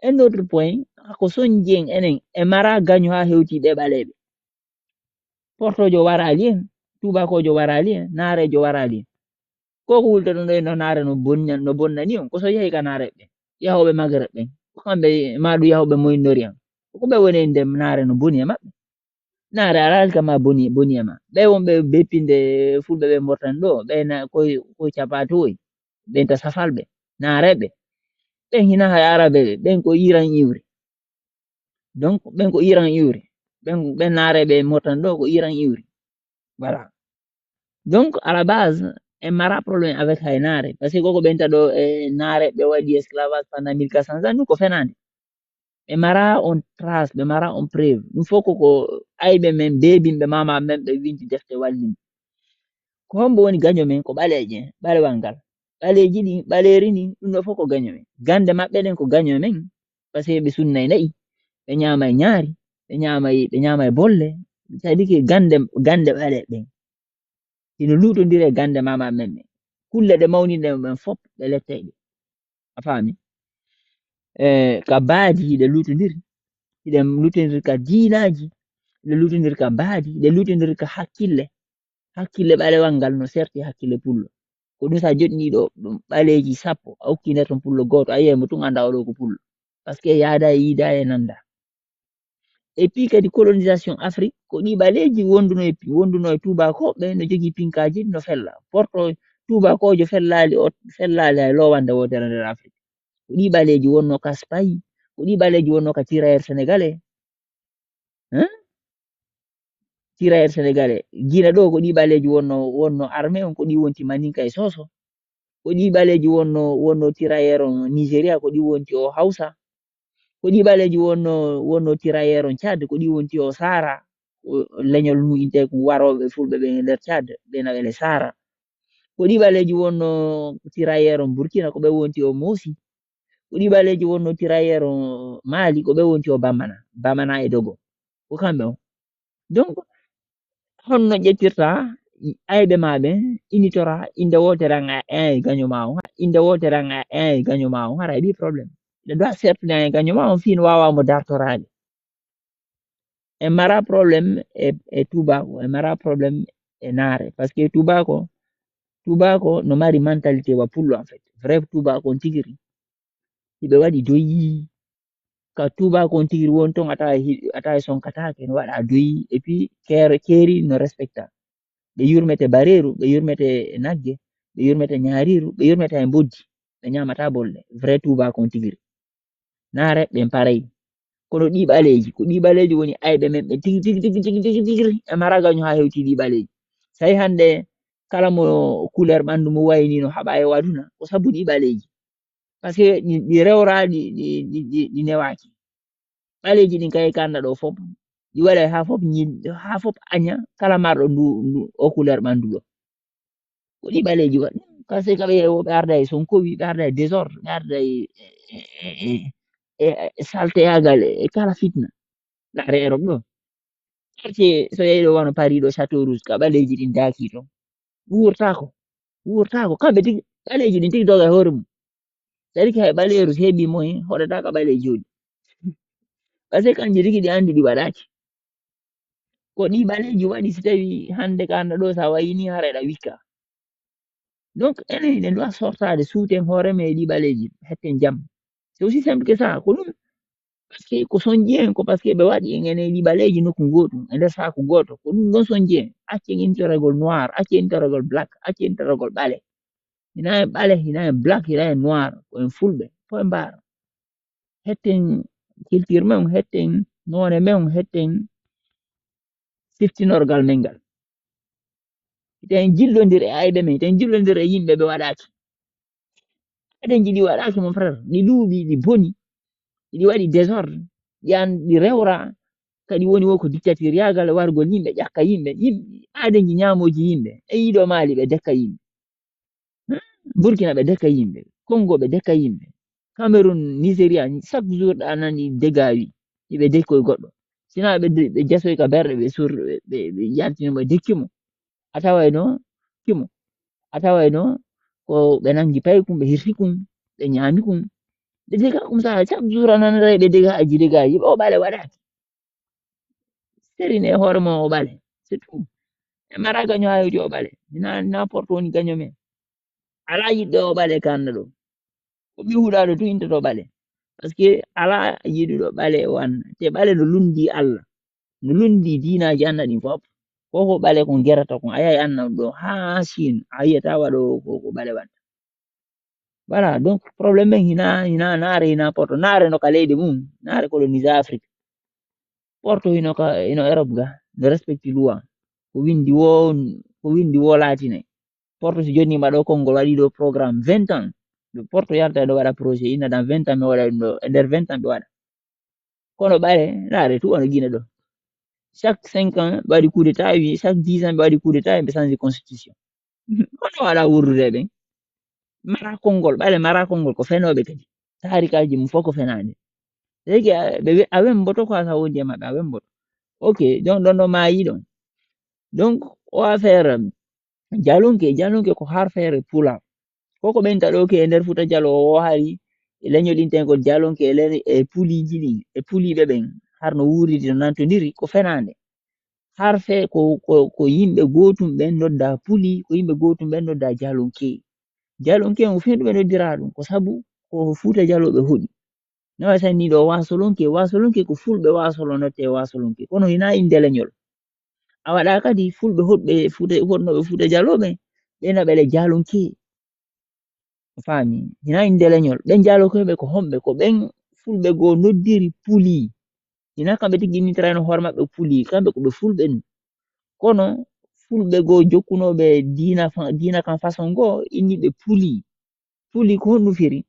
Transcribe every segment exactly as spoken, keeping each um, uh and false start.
Un autre point, ko sonji en enen, e mara gaño haa hewti ɓe ɓaleeɓe. Portojo waraali en, tubakoojo waraali en, naareejo waraali en. Ko ko wulta ɗum ɗo e no naare no bonna, no bonnani on, ko so yahi ka naareeɓe ɓen, yahooɓe Magreb ɓen, ko kamɓe ma ɗum yahooɓe Moyen-Orient. Ko ɓe woni e nder naare no boni e maɓɓe. Naare alaali kama boni, boni e ma. Ɓe wonɓe beppinde fulɓe ɓe Mauritanie ɗo, ɓe na koy, koy capatoy, ɓen ta safalɓe, naareeɓe. Ɓen hina hay arabe ɓe, ɓen ko Iran iwri. Donc, ɓen ko Iran iwri. Ɓen, ɓen naareeɓe Mauritanie ɗo ko Iran iwri. Voilà. Donc, à la base, en mara problème avec hay naare. Parce que koko ɓen ta ɗo e naare ɓe waɗi esclavage pendant mille quatre cents ans, ɗum ko fenaande. Ɓe mara on trace, ɓe mara on preuve. Ɗum fof koko ayɓe men, beebinɓe mama men, ɓe windi defte wallinde. Ko hombo woni gaño men? Ko ɓaleeje, ɓalewal ngal. Ɓaleeji ɗi, ɓaleeri ndi, ɗum ɗo fof ko gaño men. Gande maɓɓe ɗen ko gaño men. Parce que ɓe sunnay na'i, ɓe ñaamay ñaari, ɓe ñaamay, ɓe ñaamay bolle. C'est-à-dire que gande, gande ɓale ɓen. Hino luutondiri e gande mama men ɓen. Kulle ɗe mawninɗen ɓen fof, ɓe lettay ɗe. A faami? E, ka baadi hiɗe luutondiri. Hiɗe luutondiri ka diinaaji. Hiɗe luutondiri ka baadi. Hiɗe luutondiri ka hakkille. Hakkille ɓalewal ngal no serti hakkille pullo. Ko ɗum sa joɗɗini ɗo, ɗum ɓaleeji sappo, a okki nder ton pullo gooto, a yiyay mo tun annda oɗo ko pullo. Parce que yaada e yiida e nanda. Et puis kadi colonisation Afrique, ko ɗi ɓaleeji wonduno e, wonduno e tubakooɓe, no jogii pinkaaji, no fella. Porto tubakoojo fellaali o, fellaali hay lowande wootere nder Afrique. Ko ɗi ɓaleeji wonno ka Spaye, ko ɗi ɓaleeji wonno ka tirailleur sénégalais. Hein? Tirailleur sénégalais. Gine ɗo ko ɗi ɓaleeji wonno, wonno armée on, ko ɗi wonti Maninka e Soso. Ko ɗi ɓaleeji wonno, wonno tirailleur on Nigeria, ko ɗi wonti o Hausa. Ko ɗi ɓaleeji wonno, wonno tirailleur on Tchad, ko ɗi wonti o Sahara. O leñol nu inte ko warooɓe fulɓe ɓe nder Tchad, ɓe na wele Sahara. Ko ɗi ɓaleeji wonno tirailleur on Burkina, ko ɓe wonti o Mosi. Ko ɗi ɓaleeji wonno tirailleur on Mali, ko ɓe wonti o Bamana, Bamana e Dogo. Ko kamɓe on. Donc, honno ƴettirta ayɓe ma ɓen, initora, innde wootere an a, e gaño ma on, innde wootere an a, e gaño ma on, hara e ɗi problème. Ɗe doit sertude e gaño ma on, fii no waawa mo dartoraade. E mara problème e, e tubako, e mara problème e naare. Parce que tubako, tubako no mari mentalité wa pullo, en fait. Vrai tubako on tigiri. Hiɓe waɗi doyi. Ka tubako on tigiri won ton, ata hi-, ata e sonkatake, no waɗa doyi. Et puis, keer-, keeri no respecta. Ɓe yurmete bareeru, ɓe yurmete nagge, ɓe yurmete ñaariiru, ɓe yurmete e mboddi. Ɓe ñamata bolle. Vrai tubako on tigiri. Naare ɓen parey. Kono ɗi ɓaleeji, ko ɗi ɓaleeji woni ayɓe men ɓe tigi, tigi, tigi, tigi, tigi, tigi, e mara gaño haa hewti ɗi ɓaleeji. Tawi hannde kala mo couleur ɓanndu mo wayi ni no haɓa e aduna, ko sabu ɗi ɓaleeji. Parce que ɗi, ɗi rewra, ɗi, ɗi, ɗi, ɗi, ɗi newaaki. Ɓaleeji ɗin kay kanda ɗo fof, ɗi waɗa haa fof ñi-, haa fof aña kala marɗo ndu, ndu, o couleur ɓanndu ɗo. Ko ɗi ɓaleeji waɗi ɗum. Parce que ɓe, ɓe arda e sonkowi, ɓe arda e désordre, ɓe arda e, e, e, e, e salteyagal, e kala fitna. Naare Europe ɗo. Quartier, so yehi ɗo wano Paris ɗo, Château Rouge, ka ɓaleeji ɗin daaki ton. Wuurtaako. Wuurtaako. Kamɓe tigi, ɓaleeji ɗin tigi doga e hoore mum. Tawi ko hay ɓaleeru, so heɓi moyen, hoɗata ka ɓaleeji jooɗi. Parce que kanji tigi ɗi anndi ɗi waɗaaki. Ko ɗi ɓaleeji waɗi, si tawi hannde ka anndata ɗo, sa wayi ni, hara eɗa wikka. Donc, enen, eɗen doit sortaade, suuten hoore men e ɗi ɓaleeji, hetten jam. C'est aussi simple que ça. Ko ɗum, parce que ko sonji en, ko parce que ɓe waɗi en enen e ɗi ɓaleeji nokku gootum, e nder saaku gooto. Ko ɗum ɗon sonji en. Accen intoragol noir, accen intoragol black, accen intoragol ɓale. Hina en ɓale, hina en black, hina en noir, ko en fulɓe, ko en mbaara. Hetten culture men, hetten noone men, hetten siftinorgal men ngal. Hiten jillondir e ayɓe men, hiten jillondir e yimɓe ɓe waɗaaki. Aden jiɗi waɗaaki, mon frère, ɗi luuɓi, ɗi boni, ɗi waɗi désordre, ɗi an, ɗi rewra, kadi woni wo ko dictatorial, wargol yimɓe, ƴakka yimɓe, yimɓe, aden ji ñaamooji yimɓe, e yiɗo maali ɓe dekka yimɓe. Hmm? Burkina ɓe dekka yimɓe, Congo ɓe dekka yimɓe, Cameroun, Nigeria, chaque jour ɗa nani dégâts wi, iɓe dekkoy goɗɗo. Sina ɓe de-, ɓe jasoy ka berɗe, ɓe sur-, ɓe, ɓe, ɓe yaltini mo, ɓe dekki mo. A taway no kimo. A taway no ko ɓe nangi pay kum, ɓe hirsi kum, ɓe ñaami kum. Ɓe dega comme ça, chaque jour a nanaray ɓe dega aji, dega aji, o ɓale waɗaaki. Serine e hoore mum o ɓale, c'est tout. E mara gaño haa yewti o ɓale. Hina, hina Porto woni gaño men. Alaa yiɗɗo o ɓale ka annda ɗo. Ko ɓii huɗaaɗo tun intoto ɓale. Parce que alaa yiɗuɗo ɓale o annda. Te ɓale no lundi Allah. No lundi diinaaji annda ɗin fof. Ko ko ɓale kon gerata kon. A yahay annda ɗo haa Chine. A yiyata waɗo ko, ko ɓale waɗta. Voilà, donc problème men hina, hina naare, hina Porto. Naare no ka leydi mum. Naare colonisé Afrique. Porto hino ka, hino Europe ga. No respecti loi. Ko windi wo, ko windi wo laatine. Porto si jonni ma ɗo konngol waɗi ɗo programme vingt ans. Ɗo Porto yarta ɗo waɗa projet ina dans vingt ans mi waɗa ɗum ɗo. E nder vingt ans ɓe waɗa. Kono ɓale, naare tu wano Guinée ɗo. Chaque cinq ans ɓe waɗi coup d'état, wi chaque dix ans ɓe waɗi coup d'état ɓe change constitution. Kono waɗa wurrude ɓen. Mara konngol, ɓale mara konngol ko fenooɓe kadi. Taarikaaji mum fof ko fenaande. Leydi a, ɓe, ɓe, a wemboto ko a sa wondi e maɓɓe, a wemboto. Ok, donc ɗon ɗo maayi ɗon. Donc, o affaire, jalunke, jalunke ko harfeere pulaar. Koko ɓen taɗo ke e nder Fuuta Jaloo o hari, e leñol ɗin tengol jalunke, e len-, e puliiji ɗin, e puliiɓe ɓen, har no wuuridi, no nantondiri, ko fenaande. Harfe ko, ko, ko yimɓe gootum ɓen nodda puli, ko yimɓe gootum ɓen nodda jalunke. Jalunke on fendu ɓe noddira ɗum, ko sabu ko Fuuta Jaloo ɓe hoɗi. No wayi sanni ɗo Waasolonke, Waasolonke ko fulɓe Waasolo notte Waasolonke, kono hina innde leñol. A waɗa kadi fulɓe hoɗɓe Fuuta, hoɗnooɓe Fuuta Jaloo ɓe, ɓe na ɓele jalunke. A faami? Hina innde leñol. Ɓen jalunke ɓe ko homɓe? Ko ɓen fulɓe goo noddiri puli. Hina kamɓe tigi innitirayno hoore maɓɓe puli. Kamɓe ko ɓe fulɓe nu. Kono fulɓe goo jokkunooɓe diina fa-, diina kan façon goo inni ɓe puli. Puli ko honɗum firi?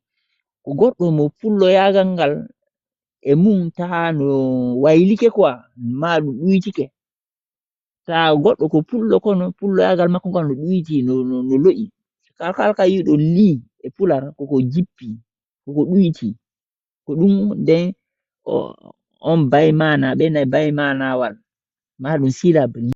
Ko goɗɗo mo pulloyaagal ngal e mum taa no waylike quoi, maa ɗum ɗuytike. Taa goɗɗo ko pullo kono pulloyaagal makko ngal no ɗuyti, no, no, no lo'i. Kala, kala ka yi'uɗo lii e pular ko ko jippi, ko ko ɗuyti. Ko ɗum nden o, on bay maana, ɓe nayi bay maanawal. Maa ɗum syllabe.